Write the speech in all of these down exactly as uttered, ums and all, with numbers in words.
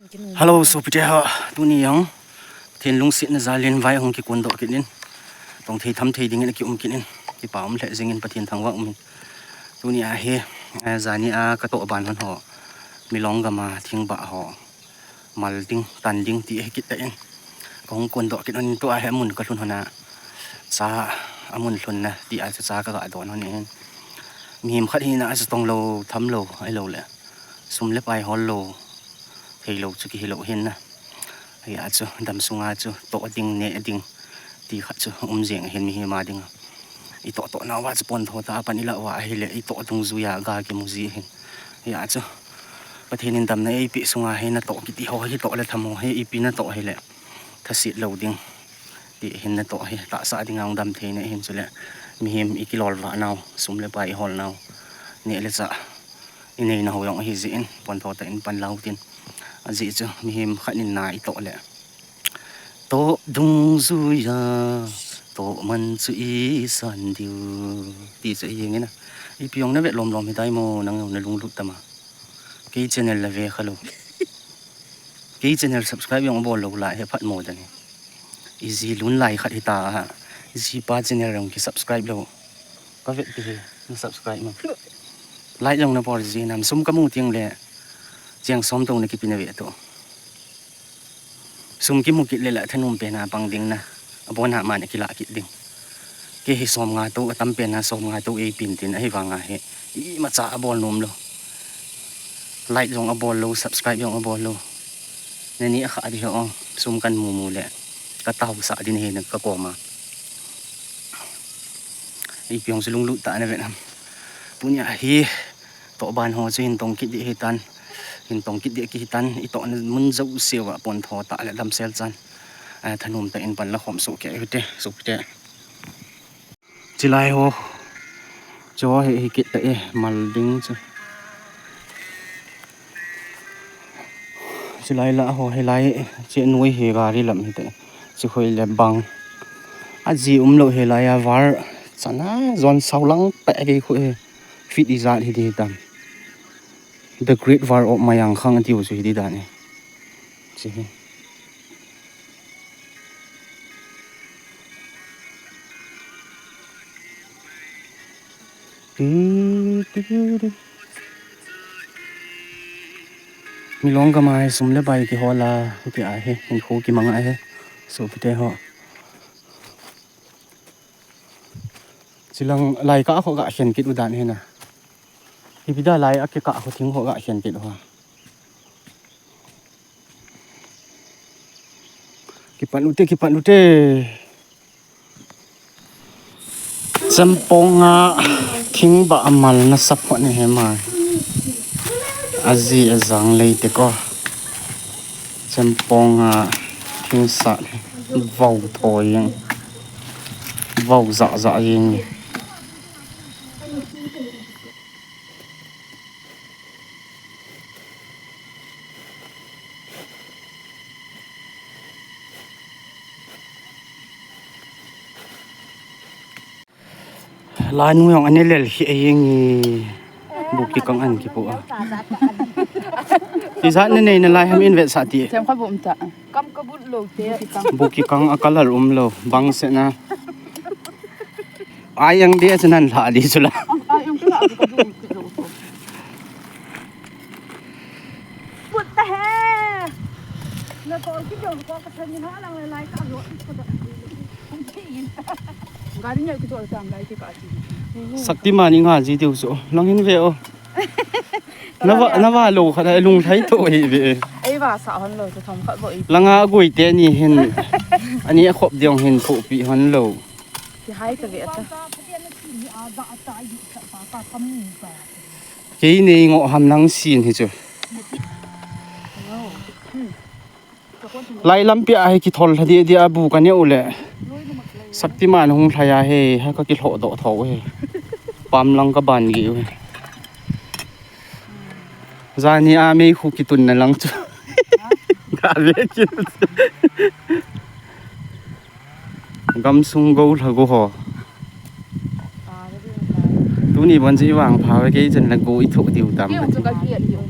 Hello, sopite ho, tuni jong Pathen lungsetna jal in vai hung kikondoh kit in, tong thei tham thei dingin akium kit in, kipa um lheh jingin Pathen thangvah umin. Tuni ahi, eh, jani a katoh ban hon ho, Milong gam a thingbah ho mal ding, tan ding ti ahi kit tan, kahung kondoh kit un, tua hi amun kalhun hon a, cha amun lhunna ti a chu cha kaga don hon in. Mihem khat hina a chu tong lou, tham lou, ahilou le sum le pai hol lou, thei lou chu kihi lou hin na. Hia chu dam sunga chu toh ding, neh ding ti khat chu um jeng ahin mihem a dinga. I toh toh nauva chu pontho tah a pan i lah uva ahile, i toh dungjuia ga kimu ji ahin. Hia chu Pathen in damna eipeh sunga hi natoh kiti ho hi toh le tham ho hi ipi natoh hile thaset lou ding ti hin natoh hi tahsa dinga hung dam theina hin chule mihem i kilolvah nau, sum le pai i hol nau, neh le chah i neina ho jong ahi jeh in pontho tah in pan lau tin. Ajeh chu mihem khat in na i toh le toh dungjuia toh man chu i san diu ti chu ahi jeng in a. Ipi jong na vet lom lom hitai mo, nang jong na lunglut tam a. Kei channel la ve kha lou. Kei channel subscribe jong abol lou lai hi phat mo dan hi. I ji lun lai khat hita a. I jipa channel jong ki subscribe lou. Ka vet pi hi, na subscribe mo. Like jong na bol ji nam, sum kamu teng le cheng som tou na kipe na ve tou. Sum kimu kit le la thanom pen a pang ding na. Abon a man a kilah kit ding. Kei hi som nga tou, atam pen a som nga tou eipe tin ahivang a hi imacha abol nom lou. Like jong abol lou, subscribe jong abol lou. Nani a kha di ho, sum kan mu mu le ka tausah din hi na ka kom a. Ipi jong chu lunglut tah na ve nam. Tuni ahi, toh ban ho chu hin tong kit di hitan. Hin tong kit di kihitan, i tohna mun jouse uva pontho tah le damsel chan, eh, thanom tah in pan la khom soh kei u hite, soh kei u hite. Chilai ho chu hi, hi kit ta e, mal ding chu. Chilai lah ho, hilai che noi hi gari lam hite. Chi khoi le bang. Aji um lou hilai a var chana jon sao lang peh kei khu hi. Fit ijat hi di hitam. The Great Wall of Mayankhang atiu chu hi di dan e. Chi hi. Milong gam a hi sum le pai kihol a, hiti a hi, hinkho kimang a hi, sopite ho. Chilang lai kah ho ga khen kit u dan hi na. Ipi da lai a kikah ho thing ho ga khen kit u ha. Kipan u te, kipan u te. Chempong a thingbah a mal nasa phot ni hi ma. Aji ajang lei te ko. Chempong a thing sat hi. Vau tho jeng. Vau jah jah jeng. Lanu jong ane lel hi a jeng e. Bu kikang an kipu a. Ijat na nei nalai ham in vetsah ti. Themkhat bu um ta. Kam ka but lou te. Bu kikang a colour um lou. Bang se na. Ai ang dia chu nan lha di chu la. Ai ang chu la, ka bu um lou. Put ta he. Na ko ki jo ko ka thani ha lang lai ka lo. Gari ne ki jo tam lai ki ka ti. Shaktiman i nga ji diu chu. Lang hin ve o. Na va, na va lou khat a lunglhai to hi ve. Ei va sa hon lou chu themkhat bo i. Langa goi te ni hin. Ani a khop diong hin thopi hon lou. Kihai ta ve ta. Kei nei ngoh ham nang sin hi chu. Lai lampi a hi kithol lha di di a bu ka neu le. Shaktiman hung lhai a he, ha ka kilhoh doh tho he. Pam lang ka ban gi u he. Jani a mei khu kitun na lang chu. Ka ve ki. Gamsung go lha go ho. Tuni bon ji vang pha ve kei chen la go i tho diu tam. Keu chu ka giat diu.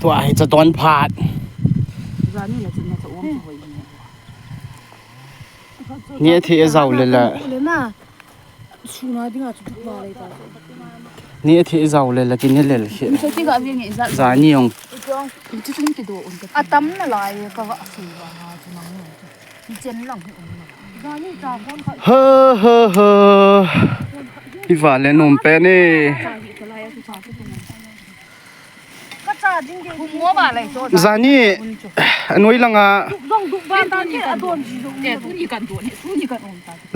Tua hi cha ton phat. Jani le chun na cha om chu hoi ni. Ni thi e zau le la. Suna dinga chu duk ba le ta. Ni thi e zau le la ki ni le le. Ni cha ki ga ve nge za. Jani ong. Chu chun ki do un. A tam na lai ka ga su ba ha chu nang. Ni chen lang hi um. Jani ta kon kha. Ha ha ha. Iva le nom pe ni. Jani, anoi langa.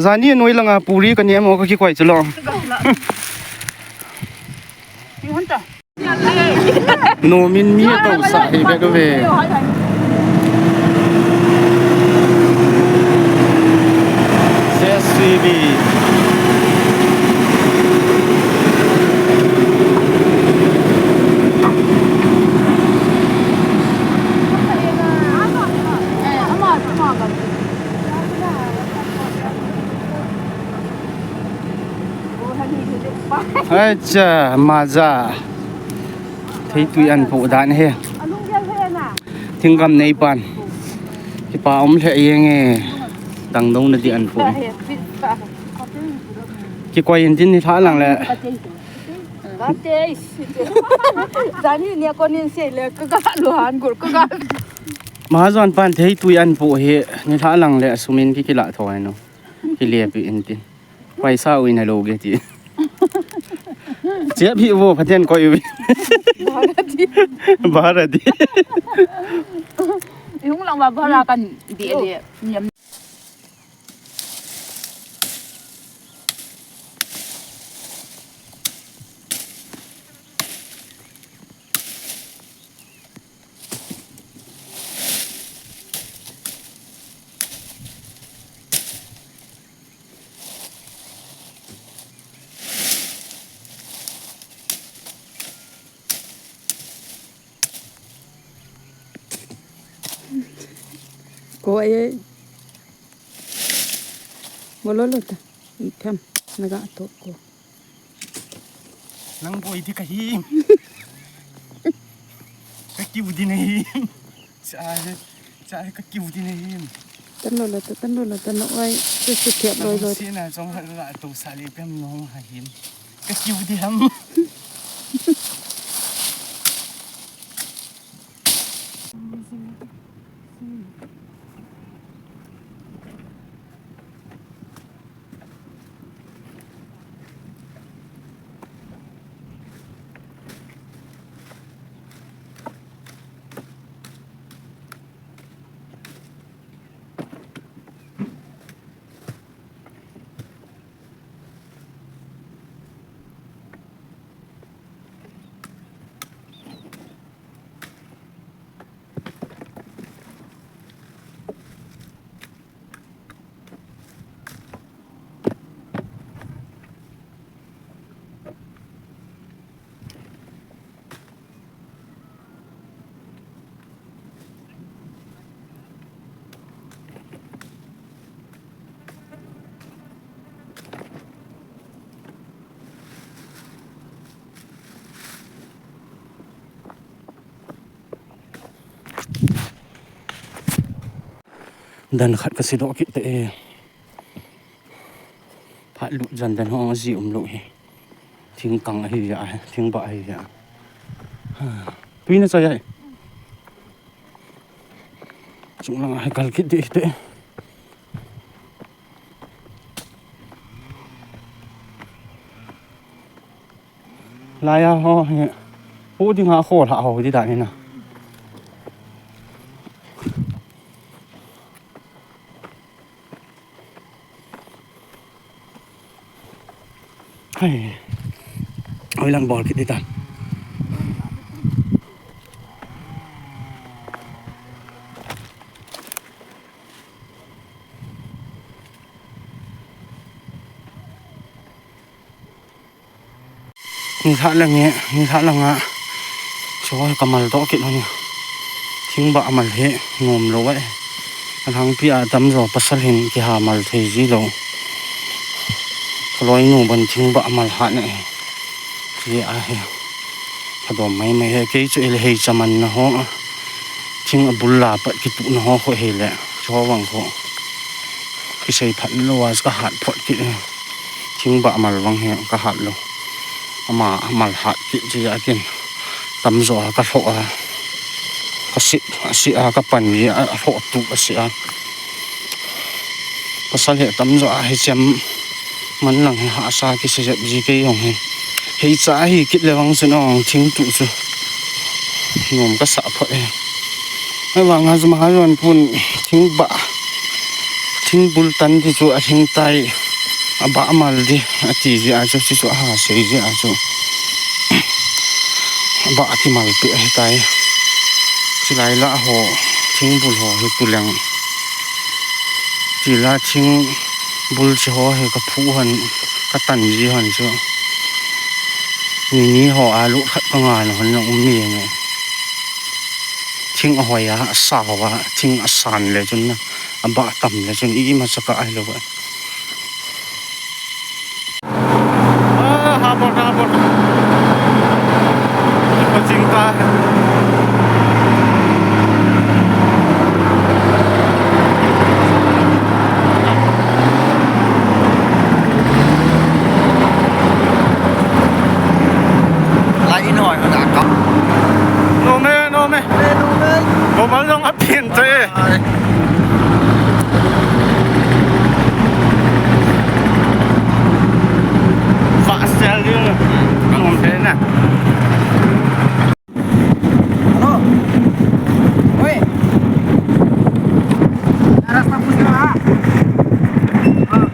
Jani anoi langa puri kani amo ka kikoi chu lo. Nomin mi to sa hi bek ve. J C B. Acha, maza. Theitui an po dan he. Thingkam nei pan. Kipa um lheh jeng e. Dang dong na di an po. Kikoi in tin ni tha lang le. Jani ni ko nin se le ka ga lo han gur ka ga. Mahajon pan theitui an po hi ni tha lang le sumin ki kila tho ai no. Ki le pi in tin. Paisa u in a lo ge ti. Chep hi vo phaten koi u. Bara di. Bara di. Yung lang ba bara kan di le. Niam. Ko ai. Mololo ta. Ikham. Naga to ko. Nang boi di kahim. Ka kiu di nahim. Cha, cha ka kiu di nahim. Tan lo la ta, tan lo la ta, no ai. Chu chu thiap loi loi. Si na jong ha la to sa le pem no ha him. Ka kiu di ham. Dan khat ka sidoh kit te e. Phat lut jan dan ho ji um lou hi. Thing kang ahi ja, thing ba ahi ja. Tui na chai ai. Chung lang ai kal kit ding te. Lai a ho hi. Pu ding a ho la ho di dan hi na. Hai. Oi lang bol kit di ta. Ni thah lang e, ni thah lang a. Chu ka mal doh kit lou ni. Thing ba mal hi ngom lou e. Alhangpi a tamjo pasal hin kiha mal thei ji lou. Ka loinu ban thing ba mal hat ne. Hi a hi. Kadom maimai e, kei chu ile hei chaman na ho. Thing abul la pat kituh na ho kho hile. Chu vang kho. Kisei phat lou a chu kahat phot kit e. Thing bah mal vang hi kahat lou. Ama mal hat kit ji a kin. Tamjo a kalhoh a. Kasit, asit a kapan ji a, alhoh tuh asit a. Pasal hi tamjo a hi chem man lang hi hahsa kisei jep ji kei jong hi. Hei cha hi kit le vang chu nong thing tuh chu. Nom kasa phot e. Ahivang a chu mahajon pun thing bah. Thing bul tan ti chu athing tai. Abah mal di. Ati ji a chu, chu chu aha sei ji a chu. Abah kimal peh ahitai. Chulai lah ho. Thing bul ho hi tuleng. Chila thing bul chi ho hi kaphu hon, katan ji hon chu. Nini ho a lut khat kanga na hon na um mi nge. Thing ahoi a, asa ho a, thing asan le chun na, abah tam le chun, imacha ka ahilou a. Ah, habol, habol. Paching ta. Lai in hoi na ka. Nom e, nom e. Nom e. Komal jong aphin te. Ai. Vah sel ding. Nom pen na. Hello. Oi. Rasta push karo ha. हाँ।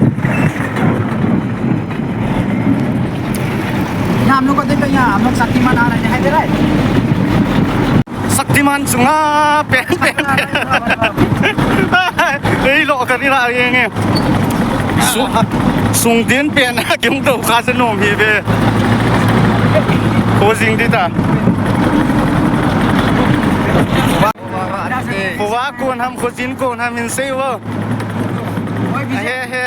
यहाँ हम लोग को देख, यहाँ हम लोग शक्तिमान आ रहा है, दिखाई दे रहा है? Shaktimaan chunga pen, pen, pen. Ei, lo ka ni la yeng e. Su-, sung din pen, kim to ka sa nom hi ve. Khojing di ta. Khova kon ham, Khojin kon ham, hin sei vo. He, he.